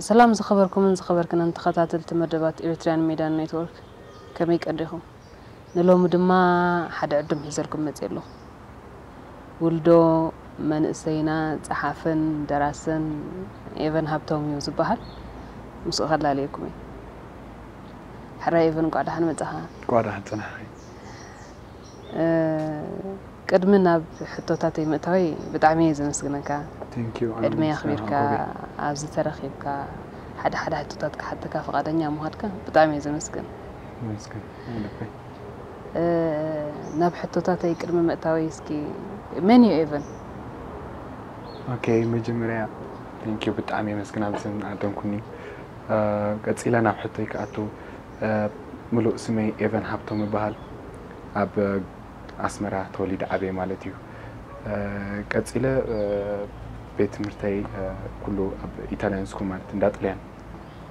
ሰላም ዝኸበርኩምን ዝኸበርክንን ተኸታተልቲ መደባት ኤሪትሪያን ሜድያ ኔትወርክ፣ ከመይ ቀዲኹም? ንሎሚ ድማ ሓደ ዕዱም ሒዘልኩም መጽየ ኣለኹ። ውልዶ መንእሰይና ጸሓፍን ደራስን ኤቨን ሃብቶም እዩ ዝበሃል። ምስኡ ከላልየኩም እየ። ሕራይ ኤቨን፣ እንቋዕ ደሓን መጻኻ። እንቋዕ ደሓን ጸናሕኺ። እ፣ ቅድሚ ናብ ሕቶታተይ ምእታወይ ብጣዕሚ እየ ዘመስግነካ። Thank you። ኣነ ዕድመይ ምስጋና ኣኽቢርካ ሓጎበይ። ኣብዚ ተረኺብካ ሓደ ሓደ ሕቶታት ክሓተካ ፍቓደኛ ምዃንካ ብጣዕሚ እየ ዘመስግን። መስገን ልበይ። እ፣ ናብ ሕቶታተይ ቅድሚ ምእታወይ እስኪ መን እዩ ኤቨን? ኦኬ፣ መጀመርያ thank you፣ ብጣዕሚ የመስግን ኣብዚ ስም ኣደምኩኒ። እ፣ ቀጺለ ናብ ሕቶይ ክኣቱ፣ እ፣ ምሉእ ስመይ ኤቨን ሃብቶም እበሃል። ኣብ ኣስመራ ተወሊደ ዓብየ ማለት እዩ። እ፣ ቀጺለ፣ እ፣ ቤት ትምህርተይ፣ እ፣ ኩሉ ኣብ ኢታልያን ስኩል ማለት እንዳ ጥልያን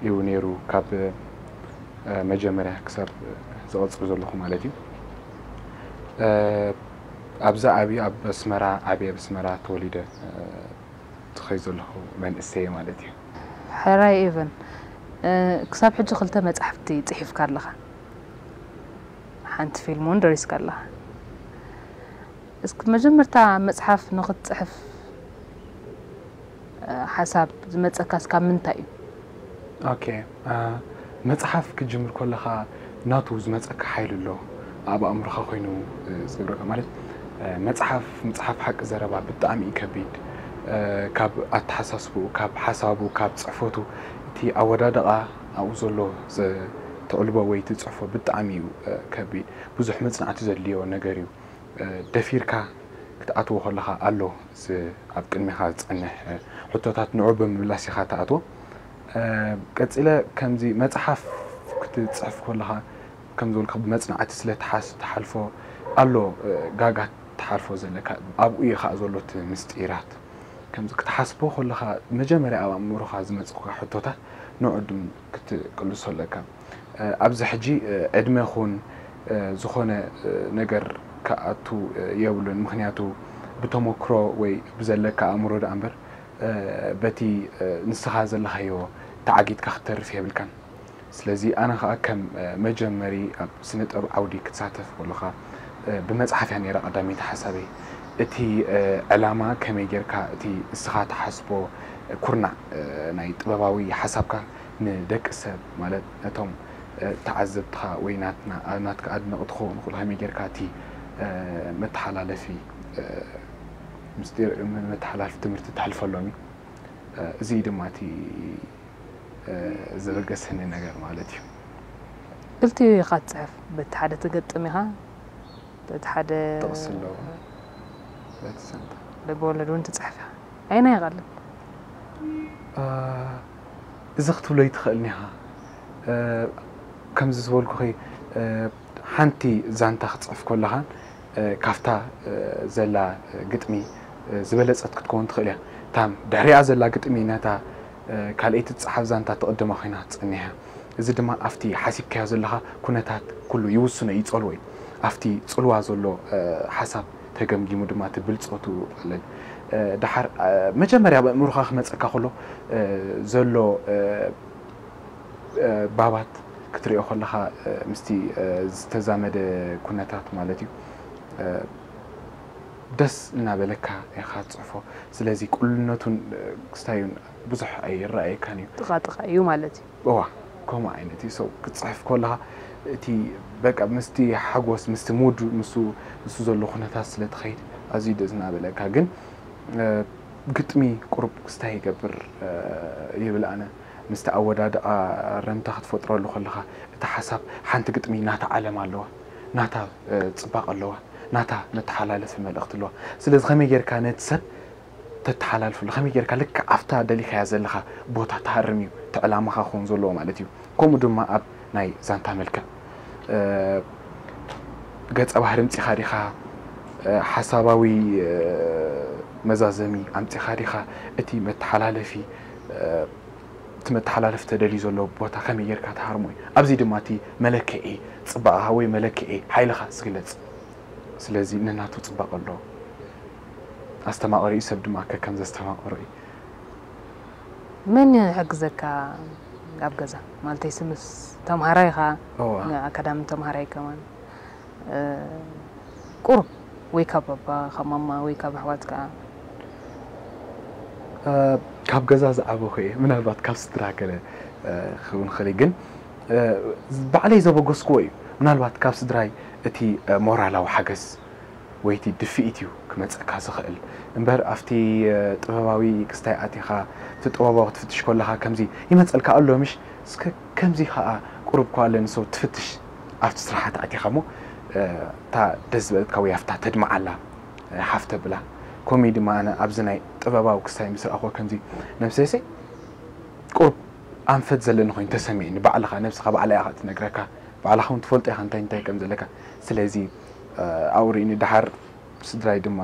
እዩ ነይሩ፣ ካብ፣ እ፣ መጀመርያ ክሳብ ዝቐጽሎ ዘለኹ ማለት እዩ። እ፣ ኣብዛ ዓብየ፣ ኣብ ኣስመራ ዓብየ፣ ኣብ ኣስመራ ተወሊደ፣ እ፣ ዝኸይ ዘለኹ መንእሰይ ማለት እዩ። ሕራይ ኤቨን፣ እ፣ ክሳብ ሕጂ ክልተ መጻሕፍቲ ጽሒፍካ ኣለኻ። ሓንቲ ፊልም እውን ደሪስካ ኣለኻ። እስኪ መጀመርታ መጽሓፍ ንኽትጽሕፍ፣ እ፣ ሓሳብ ዝመጸካስ ካብ ምንታይ እዩ? ኦኬ፣ እ፣ መጽሓፍ ክጅምር ከለኻ ናቱ ዝመጸካ ሓይሊ ኣሎ። ኣብ ኣእምሮኻ ኮይኑ፣ እ፣ ዝገብረካ ማለት፣ እ፣ መጽሓፍ፣ ምጽሓፍ ሓቂ ዘረባ ብጣዕሚ እዩ ከቢድ። እ፣ ካብ ኣተሓሳስብኡ፣ ካብ ሓሳቡ፣ ካብ ጽሕፈቱ፣ እቲ ኣወዳድቓ ኣብኡ ዘሎ ዘ-፣ ትዕልቦ ወይ ትጽሕፎ ብጣዕሚ እዩ፣ እ፣ ከቢድ። ብዙሕ መጽናዕቲ ዘድልዮ ነገር እዩ። እ፣ ደፊርካ ክትኣትዎ ከለኻ ኣሎ እዚ ኣብ ቅድሜኻ ዝጸንሕ፣ እ፣ ሕቶታት ንዑ ብምምላስ ኢኻ ትኣትዎ። እ፣ ቀጺለ ከምዚ መጽሓፍ ክትጽሕፍ ከለኻ ከም ዝበልካ ብመጽናዕቲ ስለ ትሓስ-፣ ትሓልፎ ኣሎ፣ እ፣ ጋጋ ትሓልፎ ዘለካ። ኣብኡ እዩ ኸኣ ዘሎ እቲ ምስጢራት። ከምዚ ክትሓስቦ ከለኻ መጀመርያ ኣብ ኣእምሮኻ ዝመጹኻ ሕቶታት ንዑ ድም ክትቅልሶ ኣለካ። እ፣ ኣብዚ ሕጂ፣ እ፣ ዕድመ ኹን፣ እ፣ ዝኾነ፣ እ፣ ነገር ክኣቱ፣ እ፣ የብሉን። ምኽንያቱ ብተመክሮ ወይ ብዘለካ ኣእምሮ ደኣ እምበር፣ እ፣ በቲ፣ እ፣ ንስኻ ዘለኻዮ ተዓጊትካ ክትተርፍ የብልካን። ስለዚ ኣነ ኸኣ ከም፣ እ፣ መጀመሪ ኣብ ስነ ጥበብ ዓውዲ ክትሳተፍ ከለኻ፣ እ፣ ብመጽሓፍ እያ ነይራ ቀዳመይቲ ሓሳበይ። እቲ፣ እ፣ ዕላማ ከመይ ጌርካ እቲ ንስኻ ትሓስቦ ኩርናዕ፣ እ፣ ናይ ጥበባዊ ሓሳብካ ንደቂ ሰብ፣ ማለት ነቶም፣ እ፣ ተዓዘብትኻ ወይ ናትና፣ እ፣ ናትካ ኣድነቕቲ ክኾኑ ይኽእሉ፣ ከመይ ጌርካ እቲ፣ እ፣ መተሓላለፊ፣ እ፣ ምስጢር፣ መተሓላለፊ ትምህርቲ ተሕልፈሎም እዩ። እ፣ እዚ እዩ ድማ እቲ፣ እ፣ ዘበገሰኒ ነገር ማለት እዩ። ክልቲኡ ኢኻ ትጽሕፍ፣ በቲ ሓደ ትገጥም ኢኻ፣ በቲ ሓደ ጥቕሲ ኣለዎ፣ በቲ ዛንታ። ልበ ወለድ እውን ትጽሕፍ ኢኻ። ኣየናይ ይቐልል? እ፣ እዚ ክትብሎ ኣይትኽእልን ኢኻ። እ፣ ከምዚ ዝበልኩኺ፣ እ፣ ሓንቲ ዛንታ ክትጽሕፍ ከለኻን፣ እ፣ ካብታ፣ እ፣ ዘላ፣ እ፣ ግጥሚ፣ እ፣ ዝበለጸት ክትከውን ትኽእል እያ። እታ ድሕሪኣ ዘላ ግጥሚ ነታ፣ እ፣ ካልኣይቲ ትጽሓፍ ዛንታ ትቕድማ ኮይና ትጸንሕ እያ። እዚ ድማ ኣብቲ ሓሲብካዮ ዘለኻ ኩነታት ኩሉ ይውስኖ እዩ፣ ይጸልዎ እዩ። ኣብቲ ጽልዋ ዘሎ፣ እ፣ ሓሳብ ተገምጊሙ ድማ እቲ ብልጸቱ ይቐልል። እ፣ ደሓር፣ እ፣ መጀመርያ ኣብ ኣእምሮኻ ክመጸካ ከሎ፣ እ፣ ዘሎ፣ እ፣ እ፣ ባባት ክትሪኦ ከለኻ፣ እ፣ ምስቲ፣ እ፣ ዝተዛመደ ኩነታት ማለት እዩ። እ፣ ደስ እናበለካ ኢኻ ትጽሕፎ። ስለዚ ቅሉልነቱን፣ እ፣ ክስታዩን ብዙሕ ኣይረኣየካን እዩ። ጥቓ ጥቓ እዩ ማለት እዩ። እዋ፣ ከምኡ ዓይነት እዩ። ሰው ክትጽሕፍ ከለኻ እቲ በቃ ምስቲ ሓጎስ፣ ምስቲ ሙድ፣ ምስኡ፣ ምስኡ ዘሎ ኩነታት ስለ ትኸይድ ኣዝዩ ደስ እናበለካ። ግን፣ እ፣ ግጥሚ ቁሩብ ክስታይ ይገብር፣ እ፣ ይብል ኣነ። ምስቲ ኣወዳድኣ ረምታ ክትፈጥረሉ ከለኻ፣ እቲ ሓሳብ፣ ሓንቲ ግጥሚ ናታ ዓለም ኣለዋ፣ ናታ፣ እ፣ ጽባቐ ኣለዋ፣ ናታ መተሓላለፊ መልእኽቲ ኣለዋ። ስለዚ ከመይ ጌርካ ነቲ ሰብ ተተሓላልፈሉ፣ ከመይ ጌርካ ልክዕ ኣብታ ደሊኻያ ዘለኻ ቦታ ትሃርም እዩ፣ እቲ ዕላማኻ ክኸውን ዘለዎ ማለት እዩ። ከምኡ ድማ ኣብ ናይ ዛንታ መልክዕ፣ እ፣ ገጸ ባህሪ ኣምጺኻ ዲኻ፣ እ፣ ሓሳባዊ፣ እ፣ መዛዘሚ ኣምጺኻ ዲኻ፣ እቲ መተሓላለፊ፣ እ፣ እቲ መተሓላለፊ ተደልዩ ዘሎ ቦታ ከመይ ጌርካ ትሃርሞ እዩ። ኣብዚ ድማ እቲ መለክዒ ጽባቐኻ ወይ መለክዒ ሓይልኻ ዝግለጽ። ስለዚ ነናቱ ጽባቐ ኣለዎ። ኣስተማቐሪኡ ሰብ ድማ ከከም ዘስተማቐሮ እዩ። መን ይሕግዘካ ኣብ ገዛ? ማለተይ ስምስ ተምሃራይ ኢኻ፣ እዋ ኣካዳሚ ተምሃራይ ከማን፣ እ፣ ቁሩብ ወይ ካብ ባባ፣ ካብ ማማ ወይ ካብ ኣሕዋትካ? እ፣ ካብ ገዛ ዝዓበኹ እየ። ምናልባት ካብ ስድራ ገለ፣ እ፣ ክኸውን ይኽእል እዩ። ግን፣ እ፣ ባዕለይ ዘበገስክዎ እዩ። ምናልባት ካብ ስድራይ እቲ፣ እ፣ ሞራላዊ ሓገዝ ወይ እቲ ድፍኢት እዩ ክመጸካ ዝኽእል። እምበር ኣብቲ፣ እ፣ ጥበባዊ ክስታይ ኣቲኻ፣ እቲ ጥበባዊ ክትፍትሽ ከለኻ ከምዚ ይመጸልካ ኣሎ ምሽ? እስከ ከምዚ ኸኣ ቁሩብ እኳ ኣለኒ ሰው ትፍትሽ ኣብቲ ስራሓት ኣቲኻ እሞ፣ እ፣ እታ ደስ ዝበለትካ ወይ ኣብታ ተድምዓላ፣ እ፣ ሓፍ ተብላ። ከምኡ ድማ ኣነ ኣብዚ ናይ ጥበባዊ ክስታይ ምስ ረኣኽዎ ከምዚ ነብሰይሰይ ቁሩብ ኣንፈት ዘለኒ ኮይኑ ተሰሚዕኒ። ባዕልኻ ነብስኻ ባዕላ ኢኻ ትነግረካ። ባዕልኻ እውን ትፈልጦ ኢኻ እንታይ እንታይ ከም ዘለካ። ስለዚ፣ እ፣ ኣብኡ ርኢኒ ደሓር ስድራይ ድማ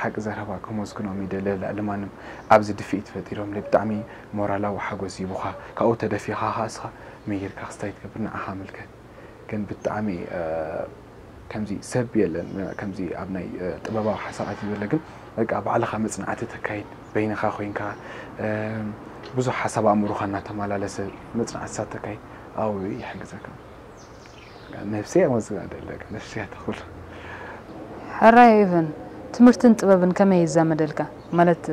ሓቂ ዘረባ ከመስግኖም ይደሊ። ልዕሊ ማንም ኣብዚ ድፍኢት ፈጢሮምለይ። ብጣዕሚ ሞራላዊ ሓጎስ ይቡኻ። ካብኡ ተደፊኻ ኸኣ እስኻ መይርካ ክስታይ ትገብር ንዓኻ ምልከት። ግን ብጣዕሚ፣ እ፣ ከምዚ ሰብ የለን፣ ከምዚ ኣብ ናይ፣ እ፣ ጥበባዊ ሓሳባት እዩ ዘሎ። ግን በቃ ባዕልኻ መጽናዕቲ ተካይድ፣ በይንኻ ኮይንካ፣ እ፣ ብዙሕ ሓሳብ ኣእምሮኻ እናተመላለሰ መጽናዕትታት ተካይድ፣ ኣብኡ ይሕግዘካ። ነብሲ ኣመስግና ደለካ፣ ነብሲ እያ ተኹሉ። ሕራይ ኢቨን ትምህርትን ጥበብን ከመይ ይዛመደልካ? ማለት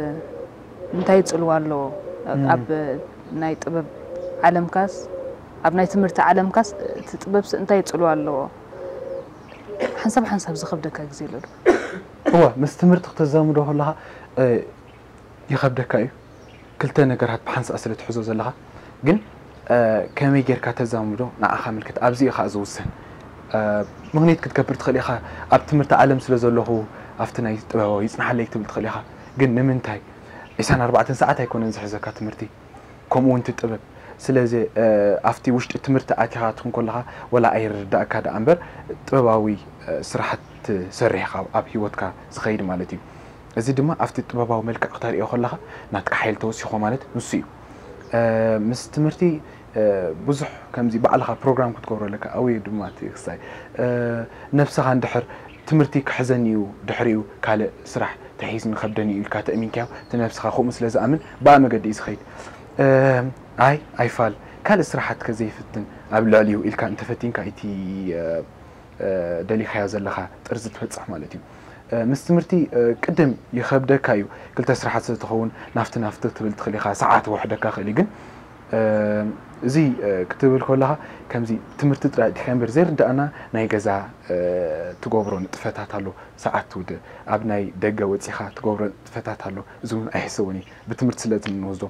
እንታይ ጽልዋ ኣለዎ? ኣብ ናይ ጥበብ ዓለምካስ፣ ኣብ ናይ ትምህርቲ ዓለምካስ እቲ ጥበብስ እንታይ ጽልዋ ኣለዎ? ሓንሳብ ሓንሳብ ዝኸብደካ ግዜ ኣሎ ዶ? እወ፣ ምስ ትምህርቲ ክተዛምዶ ከለኻ፣ እ፣ ይኸብደካ እዩ። ክልተ ነገራት ብሓንሳእ ስለ ትሕዞ ዘለኻ፣ ግን፣ እ፣ ከመይ ጌርካ ተዛምዶ ንዓኻ ምልክት፣ ኣብዚ እዩ ኸኣ ዝውሰን። እ፣ ምኽንያት ክትገብር ትኽእል ኢኻ፣ ኣብ ትምህርቲ ዓለም ስለ ዘለኹ፣ ኣብቲ ናይ ጥበባዊ ይጽናሓለይ ክትብል ትኽእል ኢኻ። ግን ንምንታይ? ዕስራን ኣርባዕተን ሰዓት ኣይኮነን ዝሕዘካ ትምህርቲ፣ ከምኡ እውን እቲ ጥበብ። ስለዚ፣ እ፣ ኣብቲ ውሽጢ ትምህርቲ ኣቲኻ ትኹን ከለኻ፣ ወላ ኣይርዳእካ ደኣ እምበር፣ ጥበባዊ፣ እ፣ ስራሓት ትሰርሕ ኢኻ ኣብ ህይወትካ ዝኸይድ ማለት እዩ። እዚ ድማ ኣብቲ ጥበባዊ መልክዕ ክተርእዮ ከለኻ፣ ናትካ ሓይሊ ተወሲኾ ማለት ንሱ እዩ። እ፣ ምስ ትምህርቲ፣ እ፣ ብዙሕ ከምዚ ባዕልኻ ፕሮግራም ክትገብሮ ኣለካ። ኣውየ ድማ እቲ ክሳይ፣ እ፣ ነብስኻ እንድሕር ትምህርቲ ክሕዘኒ እዩ፣ ድሕሪኡ ካልእ ስራሕ ተሒዝኒ ከብደኒ እዩ ኢልካ ተእሚንካዮ፣ እቲ ነብስኻ ከምኡ ስለ ዝኣምን ብኣ መገዲ እዩ ዝኸይድ። እ፣ ኣይ ኣይፋል፣ ካልእ ስራሓት ከ ዘይፍትን ኣብ ልዕሊኡ ኢልካ እንተፈቲንካ፣ እቲ፣ እ፣ እ፣ ደሊኻዮ ዘለኻ ጥርዚ ትበጽሕ ማለት እዩ። እ፣ ምስ ትምህርቲ፣ እ፣ ቅድም ይኸብደካ እዩ። ክልተ ስራሓት ስለ ትኸውን ናፍቲ ናፍቲ ክትብል ትኽእል ኢኻ፣ ሰዓት ወሕደካ ክእል እዩ። ግን፣ እ፣ እዚ፣ እ፣ ክትብል ከለኻ ከምዚ ትምህርቲ ጥራይ ኣእቲኻ እምበር ዘይርድኣና ናይ ገዛ፣ እ፣ ትገብሮ ንጥፈታት ኣሎ። ሰዓት ትውድእ፣ ኣብ ናይ ደገ ወጺኻ ትገብሮ ንጥፈታት ኣሎ። እዚ እውን ኣይሕሰብን እዩ። ብትምህርቲ ስለ እቲ ንወስዶ፣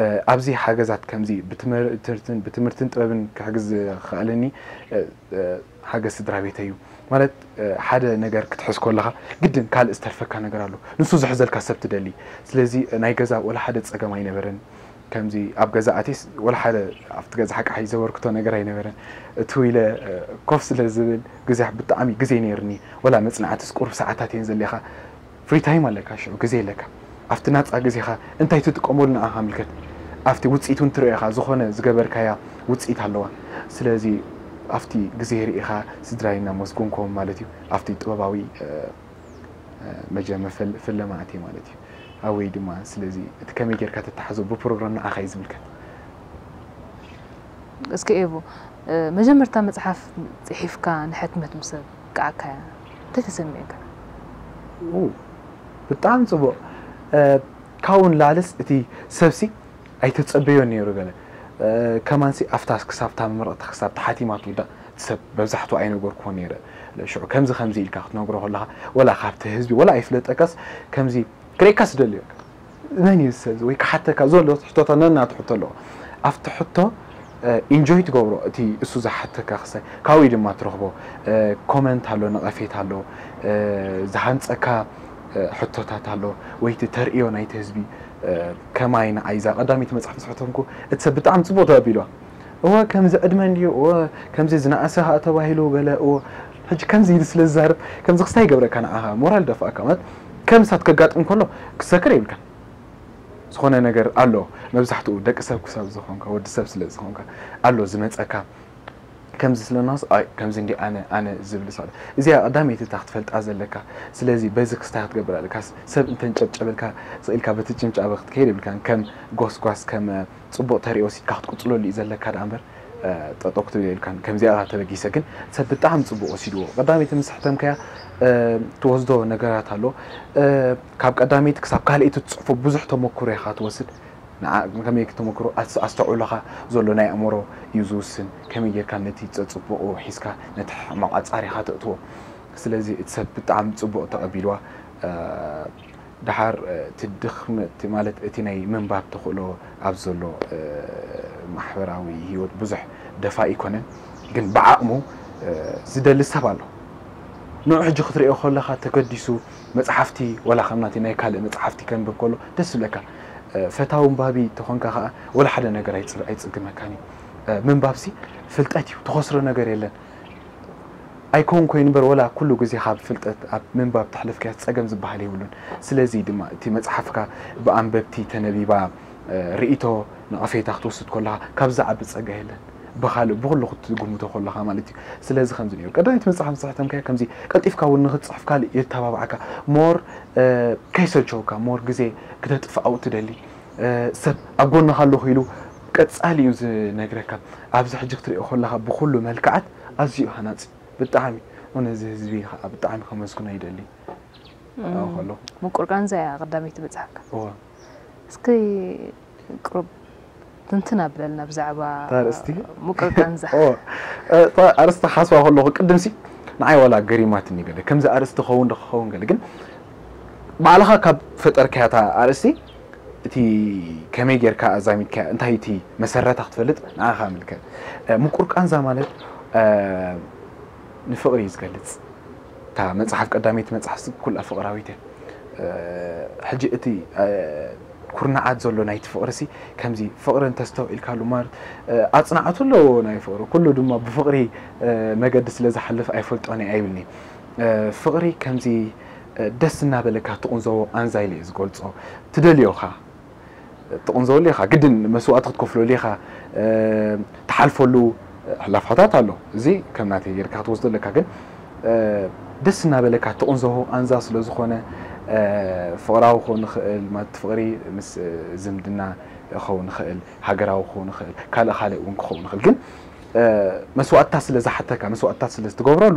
እ፣ ኣብዚ ሓገዛት ከምዚ ብትምህርትን፣ ብትምህርትን ጥበብን ክሕግዝ ዝኸኣለኒ፣ እ፣ እ፣ ሓገዝ ስድራ ቤተይ እዩ። ማለት፣ እ፣ ሓደ ነገር ክትሕዝ ከለኻ ግድን ካልእ ዝተርፈካ ነገር ኣሎ። ንሱ ዝሕዘልካ ሰብ ትደሊ። ስለዚ፣ እ፣ ናይ ገዛ ወላ ሓደ ጸገም ኣይነበረን። ከምዚ ኣብ ገዛ ኣትየስ ወላ ሓደ ኣብቲ ገዛ ሓቂ ሓይ ዘበርክቶ ነገር ኣይነበረን። እትው ኢለ፣ እ፣ ኮፍ ስለ ዝብል ግዜ ብጣዕሚ ግዜ ነይርኒ። ወላ መጽናዕትስ ቁሩብ ሰዓታት እየን ዘልካ። ፍሪ ታይም ኣለካ፣ ሽዑ ግዜ ኣለካ። ኣብቲ ናጻ ግዜኻ እንታይ ትጥቀመሉ ንዓኻ ምልከት። ኣብቲ ውጽኢት እውን ትርእዮ ኢኻ፣ ዝኾነ ዝገበርካያ ውጽኢት ኣለዋ። ስለዚ ኣብቲ ግዜ ርኢኻ ስድራይ እናመስገንኩም ማለት እዩ። ኣብቲ ጥበባዊ፣ እ፣ እ፣ መጀመ ፍል-፣ ፍለማ ኣትየ ማለት እዩ። ኣወይ ድማ ስለዚ እቲ ከመይ ጌርካ ተተሓዞ ብፕሮግራም ንዓኻ እዩ ዝምልከት። እስኪ ኤቡ፣ እ፣ መጀመርታ መጽሓፍ ጽሒፍካ ንሕትመት ምስ ኣብቃዕካያ እንታይ ተሰሚዑካ? ኡ፣ ብጣዕሚ ጽቡቕ። እ፣ ካብኡ ንላዕልስ እቲ ሰብሲ ኣይተጸበዮን ነይሩ ገለ። እ፣ ከማንሲ ኣብታ ክሳብታ መምረቕታ ክሳብ ተሓቲማ ትውዳእ እቲ ሰብ መብዛሕትኡ ኣይነገርኩዎን ነይረ። ሽዑ ከምዚ ከምዚ ኢልካ ክትነግሮ ከለኻ ወላ ካብቲ ህዝቢ ወላ ኣይፍለጠካስ ከምዚ ክርእየካስ ደልዮ። መን እዩ እዚ ሰብ እዚ? ወይ ክሓተካ ዘሎ ሕቶታት ነናቱ ሕቶ ኣለዎ። ኣብቲ ሕቶ፣ እ፣ ኢንጆይ ትገብሮ እቲ እሱ ዝሓተካ ክሳይ ካብኡ ድማ ትረኽቦ፣ እ፣ ኮመንት ኣሎ፣ ነቐፌታ ኣሎ፣ እ፣ ዝሃንጸካ፣ እ፣ ሕቶታት ኣሎ፣ ወይ እቲ ተርእዮ ናይቲ ህዝቢ፣ እ፣ ከማይ ንዓይ እዛ ቀዳመይቲ መጽሓፍ ዝጽሕፈትኩ እቲ ሰብ ብጣዕሚ ጽቡቕ ተቐቢልዋ። እወ ከምዚ ዕድመ እንድዩ፣ እወ ከምዚ ዝነኣሰ ከኣ ተባሂሉ ገለ፣ እወ ሕጂ ከምዚ ኢሉ ስለ ዝዛረብ ከምዚ ክስታይ ይገብረካ፣ ንዓኻ ሞራል ደፍኣካ። ማለት ከም እሳት ከጋጥም ከሎ ክሰክር የብልካን። ዝኾነ ነገር ኣሎ፣ መብዛሕትኡ ደቂ ሰብ ክሳብ ዝኾንካ፣ ወዲ ሰብ ስለ ዝኾንካ ኣሎ ዝመጸካ። ከምዚ ስለናስ ኣይ ከምዚ እንዲ ኣነ ኣነ ዝብል ሳለ እዚኣ ቀዳመይቲ እታ ክትፈልጣ ዘለካ። ስለዚ በዚ ክስታይ ክትገብር ኣለካ። ሰብ እንተንጨብጨበልካ ስኢልካ በቲ ጭምጫበ ክትከይድ የብልካን። ከም ጎስጓስ ከም ጽቡቕ ተሪኦ ሲትካ ክትቅጽለሉ እዩ ዘለካ ደኣ እምበር ጠጠው ክትብል የብልካን። ከምዚኣ ተበጊሰ ግን ሰብ ብጣዕሚ ጽቡቕ ወሲድዎ። ቀዳመይቲ ምስ ሕተምካያ ትወስዶ ነገራት ኣሎ። ካብ ቀዳመይቲ ክሳብ ካልኣይቲ ትጽሕፎ ብዙሕ ተመክሮ ኢኻ ትወስድ። ንዓ ከመይ ተመክሮ ኣስተውዕሎኻ ዘሎ ናይ ኣእምሮ እዩ ዝውስን። ከመይ ጌርካ ነቲ ጸጽቡቑ ሒዝካ ነቲ ሕማቕ ኣጻሪኻ ተእትዎ። ስለዚ እቲ ሰብ ብጣዕሚ ጽቡቕ ተቐቢልዋ። ደሓር እቲ ድኽመት ማለት እቲ ናይ ምንባብ ተኽእሎ ኣብ ዘሎ ማሕበራዊ ህይወት ብዙሕ ደፋ ኣይኮነን፣ ግን ብዓቕሙ ዝደሊ ሰብ ኣሎ። ንዑ ሕጂ ክትሪኦ ከለኻ ተገዲሱ መጽሓፍቲ ወላ ከም ናተይ ናይ ካልእ መጽሓፍቲ ከንብብ ከሎ ደስ ዝብለካ። ፈታዊ ኣንባቢ ተኾንካ ከኣ ወላ ሓደ ነገር ኣይጽ- ኣይጽግመካን እዩ። ምንባብሲ ፍልጠት እዩ፣ ትኸስሮ ነገር የለን። ኣይከውን ኮይኑ እምበር ወላ ኩሉ ግዜ ካብ ፍልጠት ኣብ ምንባብ ተሕልፍካዮ ጸገም ዝበሃል የብሉን። ስለዚ ድማ እቲ መጽሓፍካ ብኣንበብቲ ተነቢባ ርእይቶ ነቐፌታ ክትወስድ ከለኻ ካብ ዝዓቢ ጸጋ የለን። ብኻልእ ብኹሉ ክትግምቶ ከለኻ ማለት እዩ። ስለዚ ከምዚ ነይሩ ቀዳመይቲ መጽሓፍ ምስ ሕተምካያ ከምዚ ቀልጢፍካ እውን ንኽትጽሕፍ ካልእ የተባብዓካ። ሞር ከይሰልቸውካ ሞር ግዜ ክተጥፍኣው ትደሊ ሰብ ኣብ ጎንኻ ኣለኹ ኢሉ ቀጻሊ እዩ ዝነግረካ። ኣብዚ ሕጂ ክትሪኦ ከለኻ ብኹሉ መልክዓት ኣዝዩ ሃናጺ ብጣዕሚ። እውነት እዚ ህዝቢ ከዓ ብጣዕሚ ከመስግኖ ይደሊ። ኣብኡ ከለኹ ምቁር ቃንዛ እያ ቀዳመይቲ መጽሓፍካ። እወ እስኪ ቅሩብ ትንትን ኣብለልና ብዛዕባ እታ ኣርእስቲ? ምቁር ቃንዛ። ኦ፣ እታ ኣርእስቲ ክሓስባ ከለኹ ቅድምሲ ንዓይ ዋላ ገሪማትኒ ገለ ከምዚ ኣርእስቲ ክኸውን ዶ ክኸውን ገለ ግን ባዕልኻ ካብ ፈጠርካያ እታ ኣርእስቲ እቲ ከመይ ጌርካ ኣዛሚድካ እንታይ እቲ መሰረታ ክትፈልጥ ንዓኻ ምልከ ምቁር ቃንዛ ማለት ንፍቕሪ እዩ ዝገልጽ። እታ መጽሓፍ ቀዳመይቲ መጽሓፍ ኩላ ፍቕራዊት እያ። ሕጂ እቲ ኩርናዓት ዘሎ ናይቲ ፍቕሪ ሲ ከምዚ ፍቕሪ እንተስተውዒልካሉ ማለት ኣጽናዕቱ ኣለዎ ናይ ፍቕሪ ኩሉ ድማ ብፍቕሪ መገዲ ስለ ዝሓልፍ ኣይፈልጦን እየ ኣይብልኒ። ፍቕሪ ከምዚ ደስ እናበለካ ትቕንዘቦ ቃንዛ ኢለ እየ ዝገልጾ። ትደልዮ ኻ ትቕንዘወሉ ኢኻ፣ ግድን መስዋእቲ ክትከፍለሉ ኢኻ፣ ትሓልፈሉ ሕላፋታት ኣሎ። እዚ ከም ናተይ ጌርካ ክትወስዶ ኣለካ፣ ግን ደስ እናበለካ ትቕንዘቦ ቃንዛ ስለ ዝኾነ ፍቕራዊ ክኸውን ይኽእል ማለት ፍቕሪ ምስ ዝምድና ክኸውን ይኽእል፣ ሃገራዊ ክኸውን ይኽእል፣ ካልእ ካልእ እውን ክኸውን ይኽእል፣ ግን መስዋእትታት ስለ ዝሓተካ መስዋእትታት ስለ ዝትገብረሉ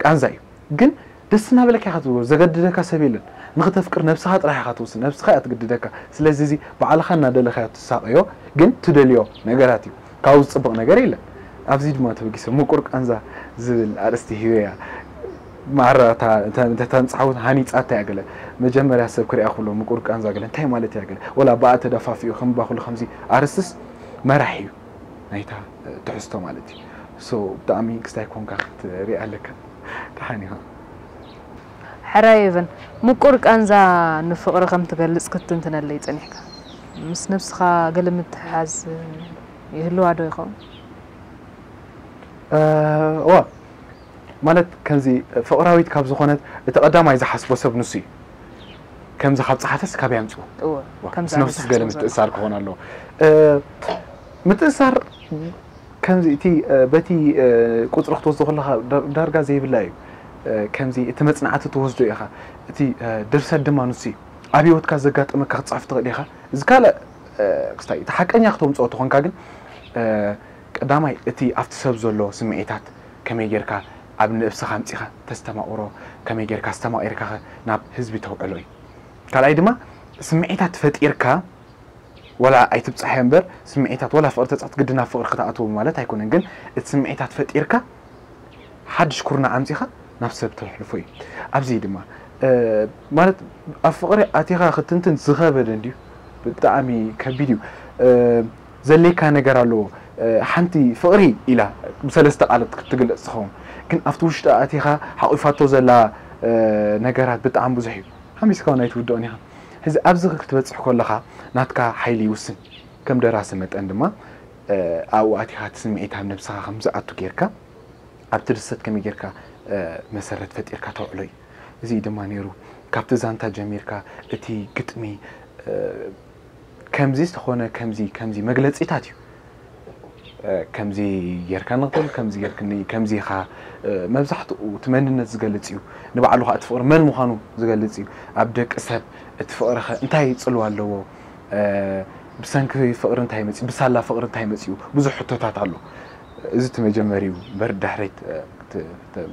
ቃንዛ እዩ። ግን ደስ እናበለካ ኢኻ ትገብሮ፣ ዘገድደካ ሰብ የለን። ንኽተፍቅር ነብስኻ ጥራሕ ኢኻ ትውስን፣ ነብስኻ እያ ትግድደካ። ስለዚ እዚ ባዕልኻ እናደለኻዮ ትሳቐዮ ግን ትደልዮ ነገራት እዩ። ካብኡ ዝጽብቕ ነገር የለን። ኣብዚ ድማ ተበጊሰ ምቁር ቃንዛ ዝብል ኣርእስቲ ሂበያ። ማራ እታ እታ እታ ንጽሓውት ሃኒጻታ እያ ገለ። መጀመርያ ሰብ ክሪኣ ከሎ ምቁር ቃንዛ ገለ እንታይ ማለት እያ ገለ። ወላ ብኣ ተደፋፊኡ ከንባ ከሎ ከምዚ ኣርእስትስ መራሒ እዩ። ናይታ ትሕዝቶ ማለት እዩ። So ብጣዕሚ ክስታይ ኮንካ ክትሪኣ ኣለካ። ደሓን ኢኻ። ሕራይ ኤቨን፣ ምቁር ቃንዛ ንፍቕሪ ከም ትገልጽ ክትትንትነለይ ጸኒሕካ። ምስ ነብስኻ ገለ ምትሕሓዝ ይህልዋ ዶ ይኸውን? እዋ ማለት ከምዚ ፍቕራዊት ካብ ዝኾነት እቲ ቀዳማይ ዝሓስቦ ሰብ ንሱ እዩ። ከምዚ ካብ ጸሓፈስ ካብ ያምጽኡ እወ፣ ከምዚ ምስ ነብሱ ኣነ ገለ ዝሓስቦ ምትእሳር ክኾን ኣለዎ። እ፣ ምትእሳር ከምዚ እቲ እ፣ በቲ እ፣ ቁጽሪ ክትወስዶ ከለኻ ዳ- ዳርጋ ዘይብላ እዩ። እ፣ ከምዚ እቲ መጽናዕቲ ትወስዶ ኢኻ። እቲ እ፣ ድርሰት ድማ ንሱ እዩ። ኣብ ህይወትካ ዘጋጠመካ ክትጽሕፍ ትኽእል ኢኻ። እዚ ካልእ እ፣ ክስታይ እቲ ሓቀኛ ክተምጽኦ ተኾንካ ግን እ፣ ቀዳማይ እቲ ኣብቲ ሰብ ዘሎ ስምዒታት ከመይ ጌርካ ኣብ ነብስኻ ኣምጺኻ ተስተማቕሮ፣ ከመይ ጌርካ ኣስተማቒርካ ኸ ናብ ህዝቢ ተውዕሎ እዩ። ካልኣይ ድማ ስምዒታት ፈጢርካ ወላ ኣይትብጻሕዮ እምበር ስምዒታት ወላ ፍቕሪ ተጻት ግድና ፍቕሪ ክትኣትዎ ማለት ኣይኮነን፣ ግን እቲ ስምዒታት ፈጢርካ ሓድሽ ኩርናዕ ኣምጺኻ ናብ ሰብ ተሕልፎ እዩ። ኣብዚ ድማ እ፣ ማለት ኣብ ፍቕሪ ኣቲኻ ክትንትን ዝኸበደ እንድዩ ብጣዕሚ ከቢድ እዩ። እ፣ ዘሌካ ነገር ኣለዎ። እ፣ ሓንቲ ፍቕሪ ኢላ ብሰለስተ ቃላት ክትግለጽ ትኸውን፣ ግን ኣብቲ ውሽጢ ኣቲኻ ሓቑፋቶ ዘላ እ፣ ነገራት ብጣዕሚ ብዙሕ እዩ። ሓሚስካ እውን ኣይትውድኦን ኢኻ። ሕዚ ኣብዚ ክትበጽሕ ከለኻ ናትካ ሓይሊ ይውስን። ከም ደራሲ መጠን ድማ እ፣ ኣብኡ ኣቲኻ እቲ ስምዒት ኣብ ነብስኻ ከም ዝኣቱ ጌርካ ኣብቲ ድርሰት ከመይ ጌርካ እ፣ መሰረት ፈጢርካ ተውዕሎ እዩ። እዚ እዩ ድማ ነይሩ ካብቲ ዛንታ ጀሚርካ እቲ ግጥሚ እ፣ ከምዚ ዝተኾነ ከምዚ ከምዚ መግለጺታት እዩ። ከምዚ ጌርካ ንኽብል ከምዚ ጌርክኒ ከምዚ ኢኻ። መብዛሕትኡ እቲ መንነት ዝገልጽ እዩ። ንባዕሉ ኸዓ እቲ ፍቕሪ መን ምዃኑ ዝገልጽ እዩ። ኣብ ደቂ ሰብ እቲ ፍቕሪ ኸ እንታይ ጽልዋ ኣለዎ? ብሰንኪ ፍቕሪ እንታይ መጽዩ? ብሳላ ፍቕሪ እንታይ መጽዩ? ብዙሕ ሕቶታት ኣሎ። እዚ እቲ መጀመሪኡ እምበር ድሕሪት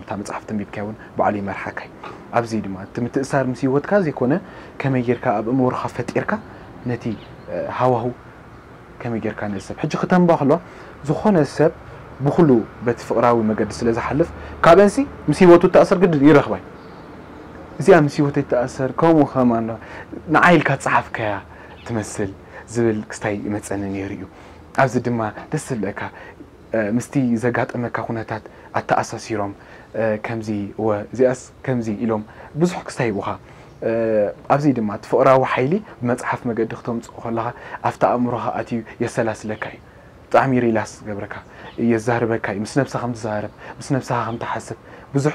እታ መጽሓፍ ተንቢብካዮ እውን ባዕሉ ይመርሓካ እዩ። ኣብዚ ድማ እቲ ምትእሳር ምስ ህይወትካ ዘይኮነ ከመይ ጌርካ ኣብ እምሮኻ ፈጢርካ ነቲ ሃዋሁ ከመይ ጌርካ ነዚ ሰብ ሕጂ ክተንባ ከሎ ዝኾነ ሰብ ብኩሉ በቲ ፍቕራዊ መገዲ ስለ ዝሓልፍ ካብአንሲ ምስ ህይወቱ ተኣሰር ግድን ይረኽባይ እዚኣ ምስ ህይወተይ ተኣሰር ከምኡ ከማን ንዓይ ኢልካ ጸሓፍካያ ትመስል ዝብል ክስታይ ይመጸኒ ነይሩ እዩ። ኣብዚ ድማ ደስ ዝብለካ ምስቲ ዘጋጠመካ ኩነታት ኣተኣሳሲሮም ከምዚ ወ እዚኣስ ከምዚ ኢሎም ብዙሕ ክስታይ ይቡኻ። ኣብዚ ድማ እቲ ፍቕራዊ ሓይሊ ብመጽሓፍ መገዲ ክተምጽኦ ከለኻ ኣብቲ ኣእምሮኻ ኣትዩ የሰላስለካ እዩ። ብጣዕሚ ሪላስ ዝገብረካ የዛርበካ እዩ። ምስ ነብስኻ ከም ትዛረብ ምስ ነብስኻ ከም ትሓስብ ብዙሕ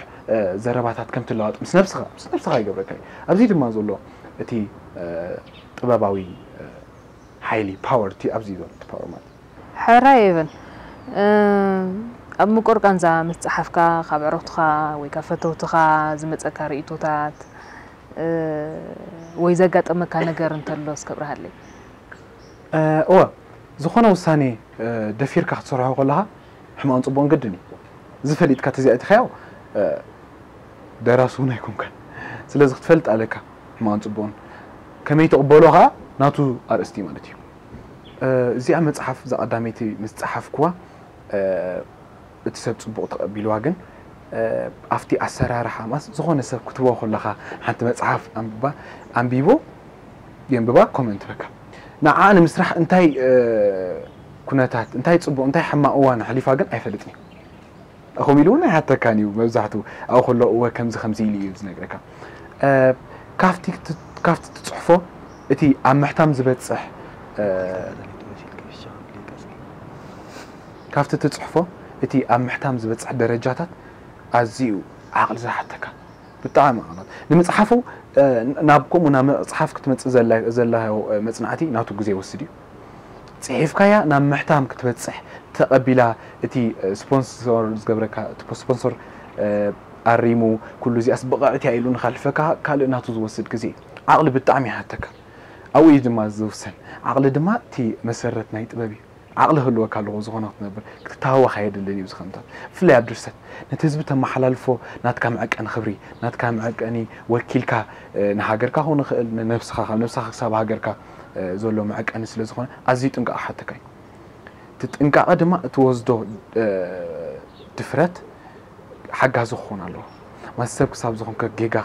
ዘረባታት ከም ትለዋጥ ምስ ነብስኻ ምስ ነብስኻ ይገብረካ እዩ። ኣብዚ ድማ ዘሎ እቲ ጥበባዊ ሓይሊ ፓወር እቲ ኣብዚ ዘሎ እቲ ፓወር ማለት ሕራይ ኤቨን ኣብ ምቁር ቃንዛ ምስ ጸሓፍካ ካብ ዕሩኽትኻ ወይ ካብ ፈተውትኻ ዝመጸካ ርእይቶታት ወይ ዘጋጠመካ ነገር እንተሎ እስከ ኣብርሃለይ። እወ ዝኾነ ውሳኔ ደፊርካ ክትሰርሖ ከለኻ ሕማቕን ጽቡቕን ግድን እዩ። ዝፈሊጥካ ተዚኣቲኻዮ ደራሲ እውን ኣይኮንካን። ስለዚ ክትፈልጥ ኣለካ ሕማቕን ጽቡቕን ከመይ ትቕበሎ ከዓ ናቱ ኣርእስቲ ማለት እዩ። እዚኣ መጽሓፍ እዛ ቀዳመይቲ ምስ ጸሓፍኩዋ እቲ ሰብ ጽቡቕ ተቐቢልዋ ግን ኣብቲ ኣሰራርሓ ማስ ዝኾነ ሰብ ክትቦ ከለኻ ሓንቲ መጽሓፍ ኣንብባ ኣንቢቡ የንብባ ኮመንት በካ ንዓ ንምስራሕ እንታይ ኩነታት እንታይ ጽቡቕ እንታይ ሕማቕ እዋን ኣሕሊፋ ግን ኣይፈልጥን እዩ። ከምኡ ኢሉ እውን ኣይሓተካን እዩ። መብዛሕትኡ ኣብኡ ከሎ እወ ከምዚ ከምዚ ኢሉ እዩ ዝነግረካ። ካብቲ ትጽሕፎ እቲ ኣብ ምሕታም ዝበጽሕ ካብቲ ትጽሕፎ እቲ ኣብ ምሕታም ዝበጽሕ ደረጃታት ኣዝዩ ዓቕሊ ዝሓተካ ብጣዕሚ ዓቕላት ንምጽሓፉ ናብ ከምኡ ናብ መጽሓፍ ክትመጽእ ዘላዮ መጽናዕቲ ናቱ ግዜ ይወስድ እዩ። ጽሒፍካያ ናብ ምሕታም ክትበጽሕ ተቐቢላ እቲ ስፖንሶር ዝገብረካ እቲ ስፖንሶር ኣሪሙ ኩሉ እዚኣስ ብቕዕት እያ ኢሉ ንኸልፈካ ካልእ ናቱ ዝወስድ ግዜ ዓቕሊ ብጣዕሚ ይሓተካ። ኣብኡ እዩ ድማ ዝውሰን። ዓቕሊ ድማ እቲ መሰረት ናይ ጥበብ እዩ። ዓቕሊ ህልወካ ኣለዎ ዝኾነ ክትነብር ክትተሃወኽ ኣየድልን እዩ። ዝኸምታት ብፍላይ ኣብ ድርሰት ነቲ ህዝቢ ተመሓላልፎ ናትካ መዐቀኒ ክብሪ ናትካ መዐቀኒ ወኪልካ ንሃገርካ ክኸውን ይኽእል ንነብስኻ ካብ ነብስኻ ክሳብ ሃገርካ ዘሎ መዐቀኒ ስለ ዝኾነ ኣዝዩ ጥንቃቐ ሓተካ እዩ። እቲ ጥንቃቐ ድማ እትወስዶ ድፍረት ሓጋዚ ክኾን ኣለዎ። ማለት ሰብ ክሳብ ዝኾንከ ጌጋ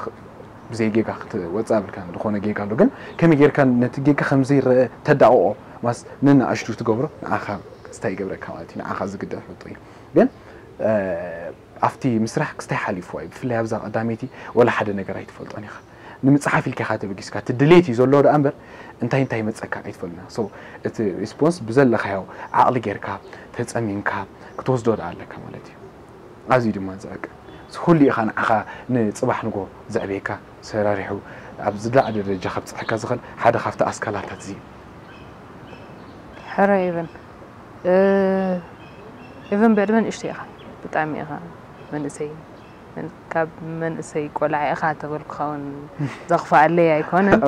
ብዘይ ጌጋ ክትወፅእ ኣብልካ ዝኾነ ጌጋ ኣሎ ግን ከመይ ጌርካ ነቲ ጌጋ ከም ዘይረአ ተዳቕቖ ማስ ንንኣሽቱ ትገብሮ ንዓኻ ክስታይ ይገብረካ ማለት እዩ ንዓኻ ዝግደፍ ሕቶ እዩ ግን ኣብቲ ምስራሕ ክስታይ ሓሊፍዋ እዩ ብፍላይ ኣብዛ ቀዳመይቲ ወላ ሓደ ነገር ኣይትፈልጦን ኢኻ ንምፅሓፍ ኢልካ ኢኻ ተበጊስካ እቲ ድሌት እዩ ዘለዎ ደኣ እምበር እንታይ እንታይ ይመፀካ ኣይትፈልጥና so እቲ ሪስፖንስ ብዘለካዮ ዓቕሊ ጌርካ ተፀሚምካ ክትወስዶ ደኣ ኣለካ ማለት እዩ ኣዝዩ ድማ ዝዕቅን እዚ ኩሉ ኢኻ ንዓኻ ንፅባሕ ንጎ ዘዕብየካ ሰራሪሑ ኣብ ዝላዓለ ደረጃ ከብፅሐካ ዝኽእል ሓደ ካብቲ ኣስካላታት እዚ እዩ። ሕረ ኢቨን ኢቨን ብዕድመ ንእሽቶ ኢኻ ብጣዕሚ ኢኻ መንእሰይ ካብ መንእሰይ ቆልዓ ኢኻ ተበልኩኻ እውን ዘኽፍኣለይ ኣይኮነን